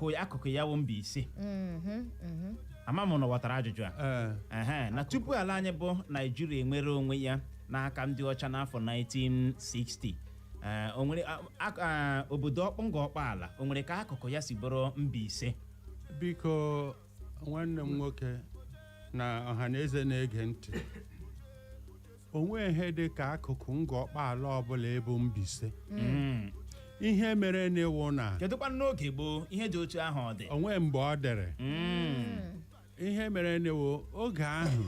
akụkụ ya wụ Mbaise. Ama m na ghọtara ajụjụ a. Ee. Ehe, na tupu ala anyị bụ Naijiria enwere onwe ya n'aka ndị ọcha n'afọ 1960, o nwere obodo Ngọ Ọkpala, o nwere ka akụkụ ya si bụrụ Mbaise? Biko, nwanne m nwoke na ọha na eze na-ege ntị, onwe ihe dị ka akụkụ Ngọ Ọkpala ọbụla ịbụ Mbaise. Ihe mere na-ewu na Kedụkwa n'oge gboo, ihe dị otu ahụ ọ dị? Onwe mgbe ọ dịrị. Ihe mere na-ewu oge ahụ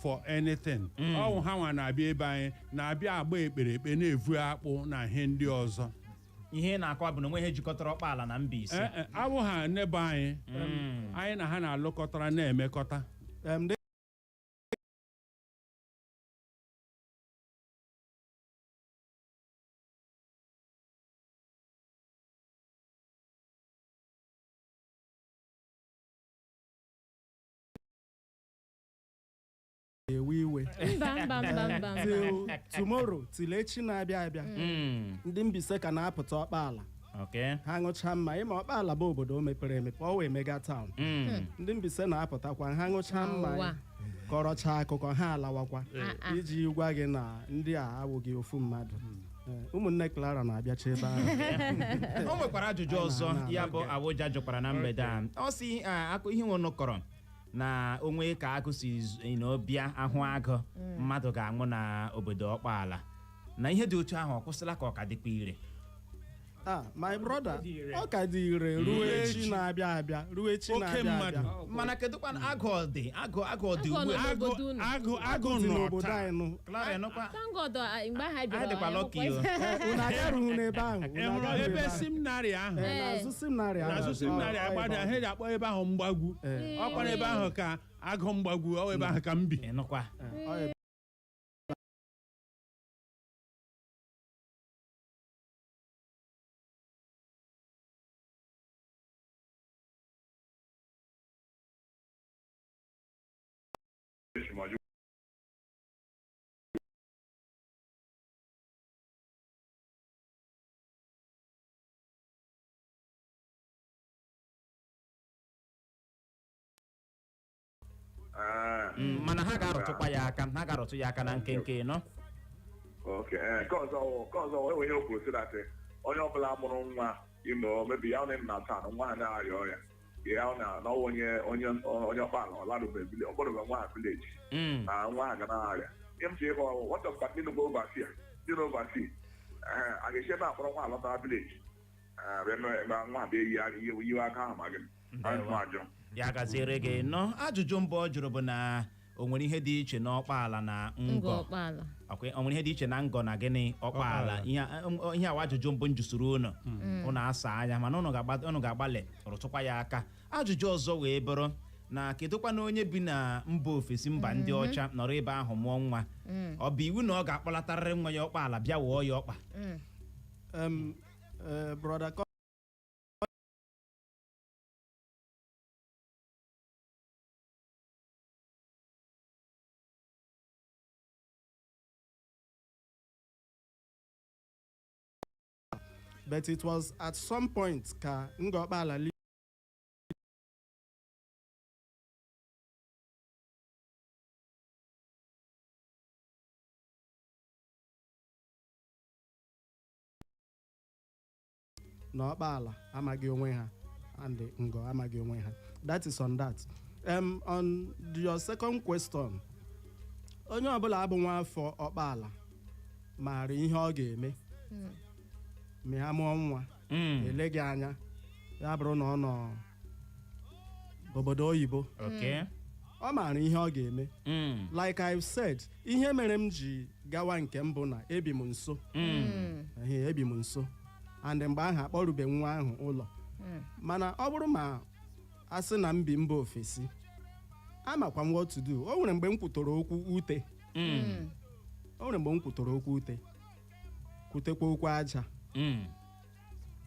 for anything, ọwụ ha nwa na-abịa ebe anyị na-abịa agba ekperekpe, na-evu akpụ na ihe ndị ọzọ. Ihe ị na-akọwa bụ na onwe ihe jikọtara Ọkpala na Mbaise. Ee, e, awụ ha n'ebe anyị, anyị na ha na-alụkọtara, na-emekọta. Ewe iwe. Mba, mba, mba, mba, mba. Till tomorrow, till echi na-abịa abịa, ndị Mbaise ka na-apụta Ọkpala. Ha ṅụchaa mma, ịma Ọkpala bụ obodo mepere emepe, ọ wee mega town. Ndị Mbaise na-apụtakwa, ha ṅụchaa mmanya, Ụwa. kọrọchaa akụkọ, ha alawakwa. Ah, ah. Iji gwa gị na ndị a awụghị ofu mmadụ. Ee, ụmụnne Clara na-abịacha ebe ahụ. O nwekwara ajụjụ ọzọ. Anyị na-ana. Ya bụ Awụja jụkwara na mgbede a, ọ sị, akụ ihe unu kọrọ na onwe ka agụ si bịa ahụ agụ, mmadụ ga-anwụ na obodo Ọkpala, na ihe dị otu ahụ ọ kwụsịla ka ọ ka dịkwa ire? Ah, my brother, ọ ka dị ire ruo echi na-abịa abịa, ruo echi Oke na-abịa mmadụ. abịa. Mana kedụkwa agụ ọ dị, agụ ọ dị Agụ ugbu a? nọ Agụ n'obodo unu. agụ dị nọ n'obodo taa. anyị nụ. Clara, ịnụkwa? Thank God, mgbe ahụ anyị bịara, Anyị dịkwa anyị lucky o. Ee, unu agarughị n'ebe ahụ, Ị unu hụrụ agarughị ebe ebe ahụ. seminary ahụ? Ee, n'azụ seminary ahụ. N'azụ seminary Ọ- ọ agbada ebe ha eji akpọ ebe ahụ Mgbagwu. Ee. Ọkwara ebe ahụ ka agụ Mgbagwu, ọ ebe ahụ ka m bi. Ịnụkwa? Ee, ọ ebe Mana ha ga-arụtụkwa ya aka, ha ga-arụtụ ya aka na nkenke nọ. Okay, nke ọzọ enwe ihe o kwuru sị that onye ọbụla mụrụ nwa, maybe ya ọ na taa nwa ha na-arịa ọrịa ya, ọ na na ọwụ onye Ọkpala ọlarube village, ọkpọrọbe nwa ha village na nwa ha ga na-arịa. Ihe m ji ịgwa, what of ndị nọ overseas, ndị nọ overseas, a ga-esi ebe a kpọrọ nwa alọtara village ebe nwa ha bịa eyi yiwe aka ahụ ma gị Ndewo. ajụ? Ya gaziere gị nọ. Ajụjụ mbụ ọ jụrụ bụ na o nwere ihe dị iche n'Ọkpala na Ngọ Ngọ. Ọkpala. Ọkwa, o nwere ihe dị iche na Ngọ na gịnị? Ọkpala. Ọkpala. Ihe awa ajụjụ mbụ njụsuru unu, unu asa anya, mana unu ga-agbalị rụtụkwa ya aka. Ajụjụ ọzọ wee bụrụ na kedụkwa na onye bi na mba ofesi, mba ndị ọcha, nọrọ ebe ahụ mụọ nwa, ọ bụ iwu na ọ ga-akpọlatarịrị nwa ya Ọkpala bịa wụọ ya ọkpa? Brother but it was at some point ka Ngọ Ọkpala na Ọkpala amaghị onwe ha and Ngọ amaghị onwe ha. That is on that. On your second question, onye ọbụla abụ nwa afọ Ọkpala maara ihe ọ ga-eme ma ha mụọ nwa. Ele gị anya, ya bụrụ na ọ nọ obodo oyibo, ọ maara ihe ọ ga-eme. Like I've said, ihe mere m ji gawa nke mbụ na ebi m nso. Ehe, ebi m nso, and mgbe ahụ akpọrube nwa ahụ ụlọ. Mana ọ bụrụ ma a sị na m bi mba ofesi, amakwa m what to do. O nwere mgbe m kwutoro okwu ute. O nwere mgbe m kwutoro okwu ute, kwutekwa okwu aja.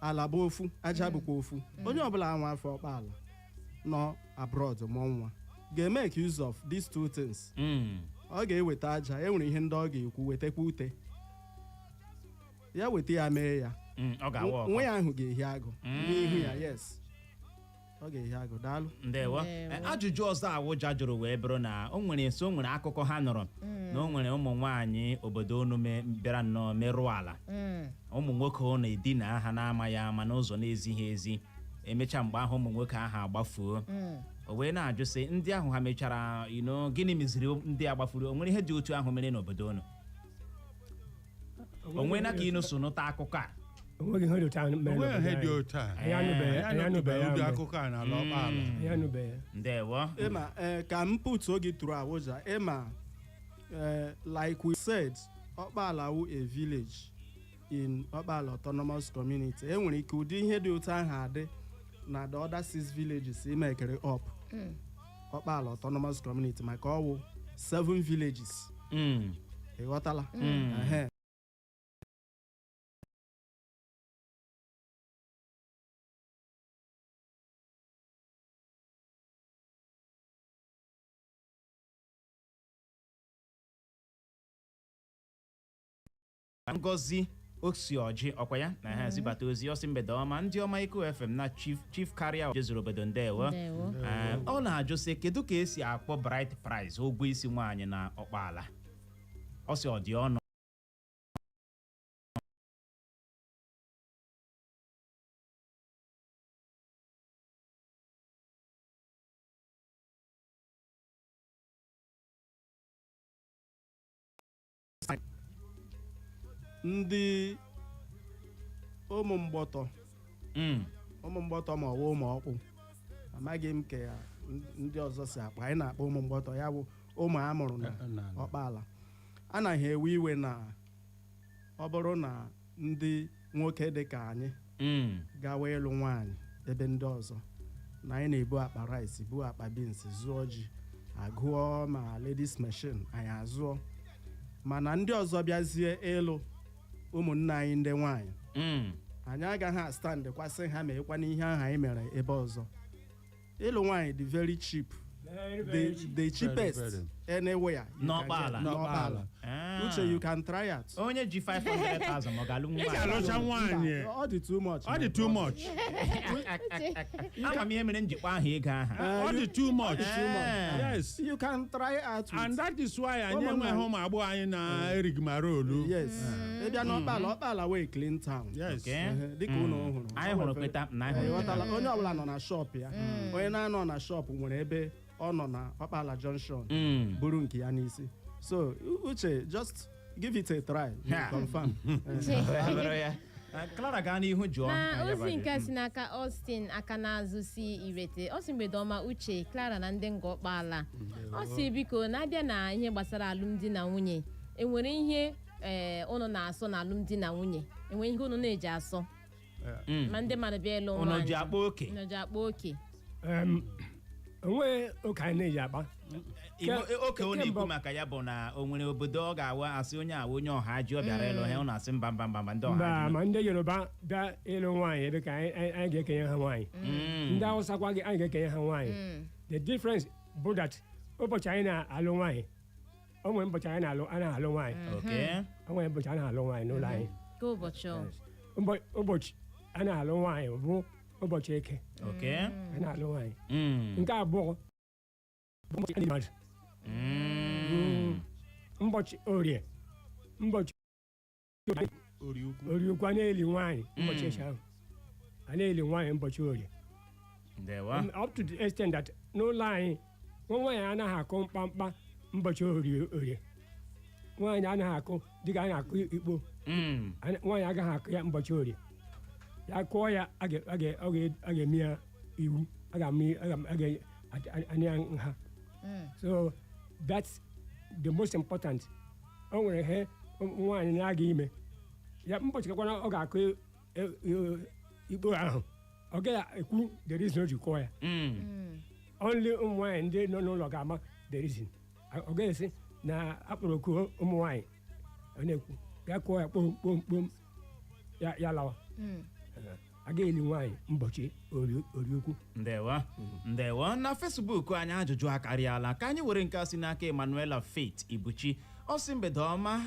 Ala bụ ofu, aja bụkwa ofu. Onye ọbụla anwa afọ Ọkpala nọ abroad mụọ nwa ga-emeke use of these two things. Ọ ga-eweta aja, e nwere ihe ndị ọ ga-ekwu, wetakwa ute ya, weta ya, mee ya. Ọ ga-awa ọkọ. Nwa ya ahụ ga-ehi agụ n'ihu ya. Yes, ọ ga-ehi agụ. Daalụ. Ndewo. Ndewo. Ajụjụ ọzọ Awụja jụrụ wee bụrụ na o nwere nso, o nwere akụkọ ha nọrọ na o nwere ụmụ nwaanyị obodo unu bịara nnọọ merụọ ala ụmụ nwoke ụnụ, edina ha na-amaghị ama n'ụzọ na-ezighị ezi. Emechaa, mgbe ahụ ụmụ nwoke ahụ agbafuo. O wee na-ajụ sị, ndị ahụ ha mechara gịnị meziri ndị a gbafuru? O nwere ihe dị otu ahụ mere n'obodo unu? O nwee na ka inu so nụta akụkọ a? Onweghị ihe dị otu ahụ mere Onweghị ihe n'obodo dị anyị. otu a. Anyị anụbeghị. Anyị Anyị anụbeghị anụbeghị ụdị ya. akụkọ a n'ala ọkpala. Anyị anụbeghị ya. Ndewo. Ịma ee, ka m put oge tụrụ Awụja, ịma ee, like we said, Ọkpala wu a village in Ọkpala Autonomous Community. E nwere ike ụdị ihe dị otu ahụ adị na the other six villages imekere up Ọkpala Autonomous Community, maka ọwụ seven villages. Ị ghọtala? Ehe. Ngozi Osioji, ọkwa ya na ha zibata ozi, ọsị, mgbede ọma, ndị ọma Eko FM na Chief Karịa jezuru obodo. Ndewo. Ndewo. Ọ na-ajụ sị, kedu ka esi akpọ bride price, ụgwọ isi nwaanyị na ọkpala? Ọ sị ọ dị ọnụ. Ndị ụmụ mgbọtọ, ụmụ mgbọtọ ma ọ bụ ụmụ ọkpụ, amaghị m ka ya ndị ọzọ si akpọ. Anyị na-akpọ ụmụ mgbọtọ, ya bụ ụmụ a mụrụ na ọkpala, anaghị ewe iwe na ọ bụrụ na ndị nwoke dị ka anyị gawa ịlụ nwaanyị ebe ndị ọzọ, na anyị na-ebu akpa rice, buo akpa beans, zụọ ji, agụọ ma ladies machine anyị azụọ. Mana ndị ọzọ bịazie ịlụ ụmụnne anyị ndị nwaanyị, anyị agaghị a stand kwasị ha ma ịkwana ihe ahụ anyị mere ebe ọzọ. Ịlụ nwaanyị dị very cheap, the cheapest Very, anywhere you can N'Ọkpala. get. N'Ọkpala. Ah. Uche, you can try it. Onye ji 500,000, ọ ga-alụ Ị nwaanyị? ga-alụcha nwaanyị. Mba, ọ dị too much. Ọ dị too much. Ama m ihe mere njikwa ahụ ego aha. Ọ dị too much. Too Yes. You can try out with And that is why anyị Ụmụnna enweghị ụmụ agbọghọ anyị na-erigmarolu. Yes, ị bịa n'Ọkpala, Ọkpala wee clean town. Yes. Okay. Ehe, dịka unu hụrụ. Anyị hụrụ kweta na anyị Ị hụrụ. ghọtala? Onye ọbụla nọ na shop ya. Onye na-anọ na shop nwere ebe ọ nọ na Ọkpala Junction, buru nke ya n'isi. So Uche, just give it a try. You Ha. confirm. Ọ bụrụ ya. Clara, gaa n'ihu jụọ. Na Ya bụ ozi nke ajụjụ. si n'aka Austin aka n'azụ si Irete, ọ sị, mgbede ọma, Uche, Clara na ndị Nga Ọkpala. Ọ sị, biko, na-abịa na ihe gbasara alụmdi na nwunye, enwere ihe ee ụnụ na-asọ na alụmdi na nwunye? Enwere ihe ụnụ na-eji asọ ma ndị mmadụ bịa ịlụ Unu nwaanyị? ji akpa oke? Unu ji akpa oke? Onweghị oke anyị na-eji akpa. Oke ọ na-ekwu Kemgbe- maka ya bụ na o nwere obodo ọ ga-awa asị onye awa onye ọha ji ọ bịara ịlụ ha, ọ na-asị mba, mba, mba, mba, ndị ọha Mba. ji. Ma ndị Yoruba bịa ịlụ nwaanyị ebe ka anyị ga-ekenye ha nwaanyị. Ndị Hausa kwa gị, anyị ga-ekenye ha nwaanyị. The difference bụ that ụbọchị anyị na-alụ nwaanyị, o nwere ụbọchị anyị na-alụ, a na-alụ nwaanyị. O nwere ụbọchị a na-alụ nwaanyị n'ụlọ anyị. Ka ụbọchị ọ? Yes. Ụbọchị a na-alụ nwaanyị bụ ụbọchị Eke. A na-alụ nwaanyị. Nke abụọ bụ ụbọchị ndị mmadụ. Ụbọchị Orie, ụbọchị Ori ukwu. Orie ukwu, a na-eli nwaanyị ụbọchị echi ahụ. A na-eli nwaanyị ụbọchị Orie. Ndewo. Up to the extent that n'ụlọ anyị, nwa nwaanyị anaghị akụ mkpamkpa ụbọchị Orie. Orie nwaanyị anaghị akụ dịka a na-akụ ikpo. Nwaanyị agaghị akụ ya ụbọchị Orie. Ya kụọ ya, a ga-eme ya iwu, a ga-ama a ga- a ga-anya ya nha. So that's the most important. O nwere ihe nwaanyị na-aga ime ya mbọchị kakwana ọ ga-akụ ikpo ahụ, ọ gaghị ekwu the reason o ji kụọ ya. Only ụmụ nwaanyị ndị nọ n'ụlọ ga-ama the reason. Ọ gaghị esi na akpọrọ oku ụmụ nwaanyị, ọ na-ekwu ya kụọ ya kpom kpom kpom, ya ya lawa. Agaghị eli nwaanyị mbọchị orie orie ukwu. Ndewo, ndewo. Na Facebook anyị, ajụjụ akarịala. Ka anyị were nke a si n'aka Emanuela Faith Ibuchi. Ọ sị, mgbede ọma,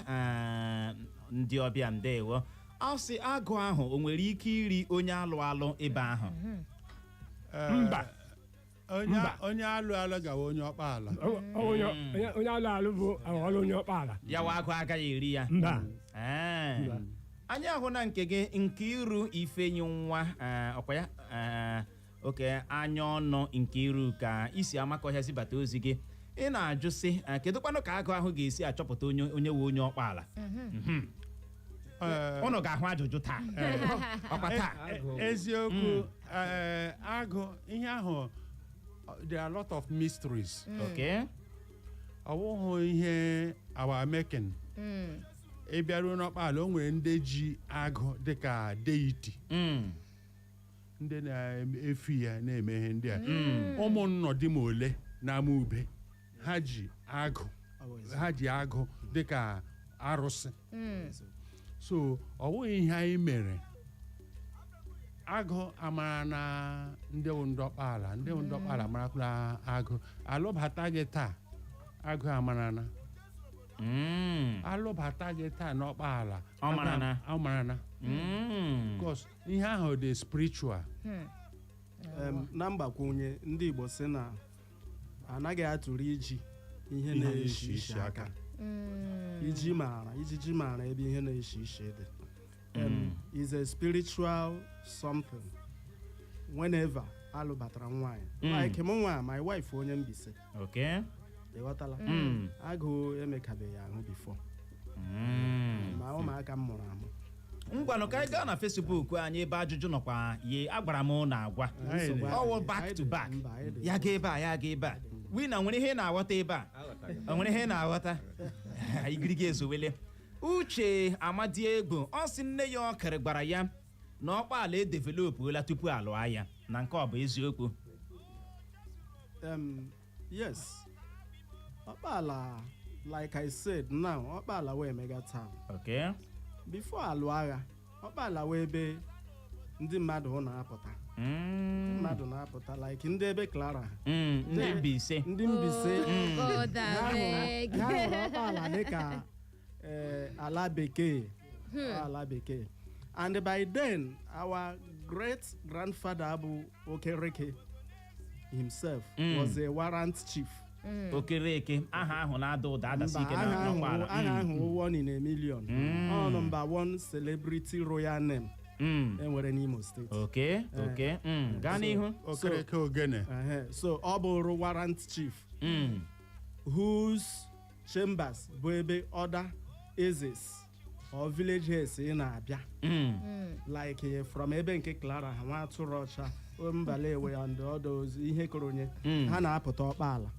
ndị ọbịa. Ndewo. Ọ sị, agụ ahụ o nwere ike iri onye alụ alụ ebe ahụ? Mba. Onye Mba. Onye alụ alụ gawa onye ọkpa ala. Onye alụ alụ bụ aghọọla onye ọkpa ala. Ya wa agụ agaghị eri ya? Mba. Ee. Mba. Anyị ahụ na nke gị nke iru ifenyi nwa, ọkwa ya, oke anya ọnụ nke iru ka isi amakọhịa zibata ozi gị. Ị na-ajụ sị, kedụkwanụ ka agụ ahụ ga-esi achọpụta onye onye wụ onye ọkpa ala? Ụnụ ga-ahụ ajụjụ taa, ọkwa taa. Eziokwu, agụ ihe ahụ, there are a lot of mysteries. Ọ bụghị ihe our making. Ị bịaruo n'ọkpala, o nwere ndị ji agụ dịka deity, ndị na-efi ya, na-eme ihe ndị a. Ụmụ nnọdị ma ole na-ama ube, ha ji agụ, ha ji agụ dịka arụsị. So ọ bụghị ihe anyị mere. Agụ amara na ndị wụ ndị ọkpala, ndị wụ ndị ọkpala marakwala agụ. Alụbata gị taa, agụ amara na alụbata gị taa n'ọkpala. Ọ mara na. Ọ mara na. Because ihe ahụ dị spiritual. Na mgbakwunye, ndị Igbo sị na anaghị atụrụ iji ihe ihe na-eshi isi aka. Iji maara, ijiji maara ebe ihe na-eshi isi dị. Is a spiritual something. Whenever alụbatara nwaanyị, like mụ nwa, my wife onye Mbaise. Ịghọtala? Agụ emekabeghị ahụ before. Ma ụmụaka m mụrụ amụ. Ngwanụ, ka anyị gaa na Facebook anyị ebe ajụjụ nọkwa ye agwara m na agwa. Nsogbu ọwụ adịghị. back Anyị to back. Mba, anyị dị. Ya ga ebe a, ya ga ebe a. Wina nwere ihe ị na-aghọta ebe a? O nwere ihe ị na-aghọta? Igirigi ezowele. Uche Amadi Egwu, ọ sị nne ya ọkịrị gwara ya na ọkpala edevelopuola tupu alụọ ya, na nke ọ bụ eziokwu? Yes, ọkpala, like I said now, ọkpala wee mega town. Before alụ agha, ọkpala wee ebe ndị mmadụ na-apụta. Mmadụ na-apụta, like ndị ebe Clara ha. Ndị Mbaise. Ndị Mbaise. Oh, God, Ha abeg. hụrụ ọkpala dịka ala bekee, ala bekee. And by then our great grandfather bụ Okereke himself was a warrant chief. Okereke, aha ahụ na-ada ụda, adasi Mba, ike na aha ahụ n'ọkpala. aha ahụ one in a million. Ọ number one celebrity royal name enwere n'Imo Steeti. Okay, gaa n'ihu. Okereke ogene. Ehe, so ọ bụrụ warrant chief whose chambers bụ ebe other ezes or village heads ị na-abịa, like from ebe nke Clara ha, nwa atụrụ ọcha, Mbalewe and others, ihe kọrọ onye ha na-apụta ọkpala,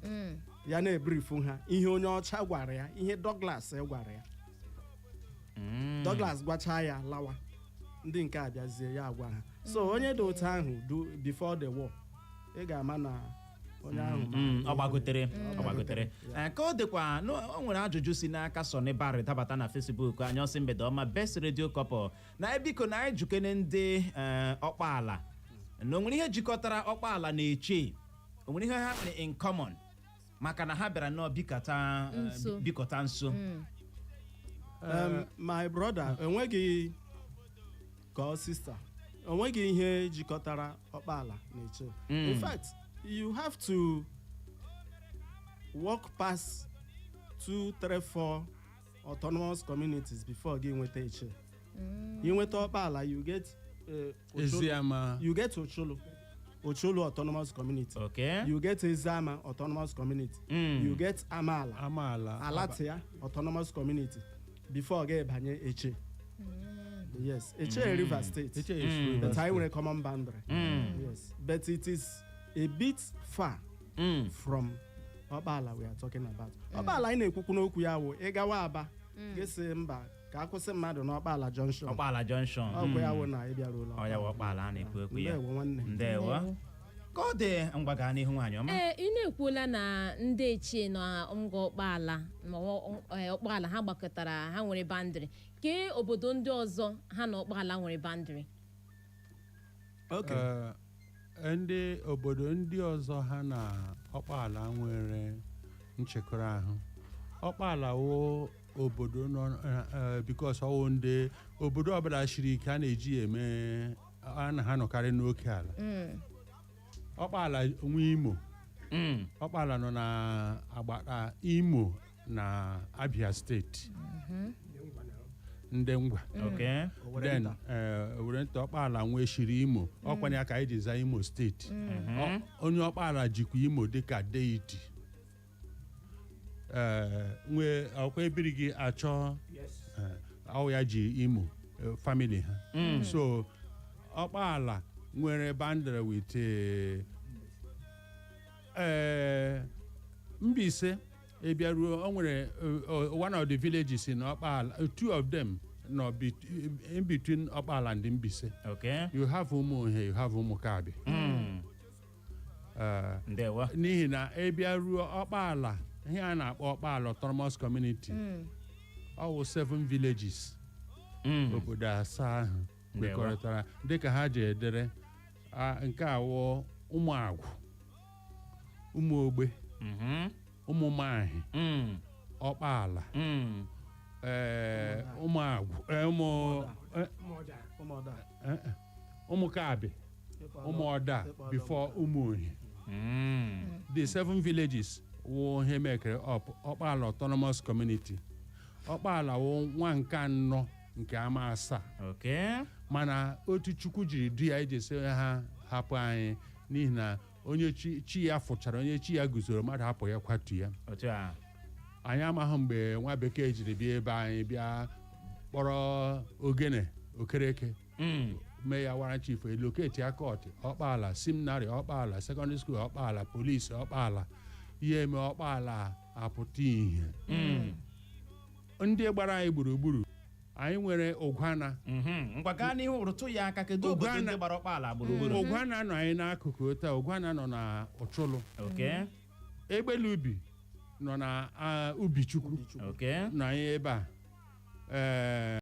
ya na-ebrifu ha ihe onye ọcha gwara ya, ihe Douglas gwara ya. Douglas gwachaa ya lawa, ndị nke a bịazie ya agwa ha. So onye dị otu ahụ do before the war, ị ga-ama na onye ahụ ma Ọ gbagotere, ọ gbagotere. Ka ọ dịkwa o nwere ajụjụ si n'aka Sony Barry dabata na Facebook anyị. Ọsị, mgbede ọma, best radio couple, na ebiko na anyị jukene ndị ọkpaala na o nwere ihe jikọtara ọkpaala na Eche, o nwere ihe ha nwere in common, maka na ha bịara nnọọ bikọta Nso. Bikọta nso. My brother, enweghị ka ọ sister, enweghị ihe jikọtara ọkpala na Eche. In fact, you have to walk past two, three, four autonomous communities before gị nweta Eche. You nweta ọkpala, you get Ocholo, Eziama. you get Ocholo, Ocholo Autonomous Community. You get Eziama Autonomous Community. You get Amala, Amaala. Alatia Autonomous Community before gị banye Eche. Yes, Eche, Rivers State. Eche is Rivers But anyị State. nwere common boundary. Yes, but it is a bit far from ọkpala we are talking about. Ọkpala anyị na-ekwukwu n'okwu ya wụ ịgawa Aba, gị sị mba ka akwụsị mmadụ n'ọkpala junction. Ọkpala junction. Ọkwa ya wụ na ị bịaruola. Ọ ya wụ ọkpala a na-ekwu ekwu ya. Ndewo, nwanne. Ndewo. Ka ọ dị, ngwa, gaa n'ihu, nwaanyị ọma. Ee, ị na-ekwuola na ndị Echie na ngwa ọkpala ma ọkpala ha gbakọtara, ha nwere boundary. Kee obodo ndị ọzọ ha na ọkpala nwere boundary? Okay. Ndị obodo ndị ọzọ ha na Ọkpala nwere nchekọrọ ahụ. Ọkpala wụ obodo nọ, because ọwụ ndị obodo ọbụla siri ike a na-eji eme a na ha nọkarị n'oke ala. Ọkpala nwe Imo. Ọkpala nọ na agbata Imo na Abia Steeti, ndị Ngwa. Owerri Then nta. Owerri nta. Ọkpala nwee shiri Imo, ọkwanye ka anyị ji za Imo Steeti. Onye Ọkpala jikwa Imo dịka deity. Nwee ọkwa ebiri gị achọ. Ọ ya ji Imo, family ha. So Ọkpala nwere boundary with Mbaise. Ịbịaruo, o nwere one of the villages in Ọkpala, two of them nọ in between Ọkpala and Mbaise. You have Ụmụohe, you have Ụmụkabi. Ndewo. N'ihi na ịbịaruo Ọkpala, ihe a na-akpọ Ọkpala Autonomous Community, ọ wụ seven villages. Obodo asaa ahụ Ndewo. kwekọrịtara dịka ha ji edere nke a wụ Ụmụagwụ, Ụmụogbe, Ụmụmahị, Ọkpala, Ụmụagwụ, ụmụ Ụmụọda. Ụmụkabi, Ụmụọda before Ụmụohi. The seven villages wụ ihe mekere up Ọkpala Autonomous Community. Ọkpala wụ nwa nke anọ nke ama asaa. Mana otu Chukwu jiri du ya iji sị ha hapụ anyị, n'ihi na onye chi ya fụchara, onye chi ya guzoro, mmadụ hapụ ya kwatu ya. Otu a. Anyị amaghị mgbe nwa bekee jiri bịa ebe anyị, bịa kpọrọ ogene Okereke, mee ya warrant chief, eloketi akọtị Ọkpala, seminary Ọkpala, secondary school Ọkpala, polisi Ọkpala, ihe eme Ọkpala apụta ihe. Ndị gbara anyị gburugburu, anyị nwere Ụgwana. Ngwa, gaa n'ihu, rụtụ ya aka. Kedu obodo ndị gbara Ọkpala gburugburu? Ụgwana nọ anyị n'akụkụ taa. Ụgwana nọ na Ụchụlụ. Egbelubi nọ na Ubichukwu. Okay. Nọ anyị ebe a. Ee.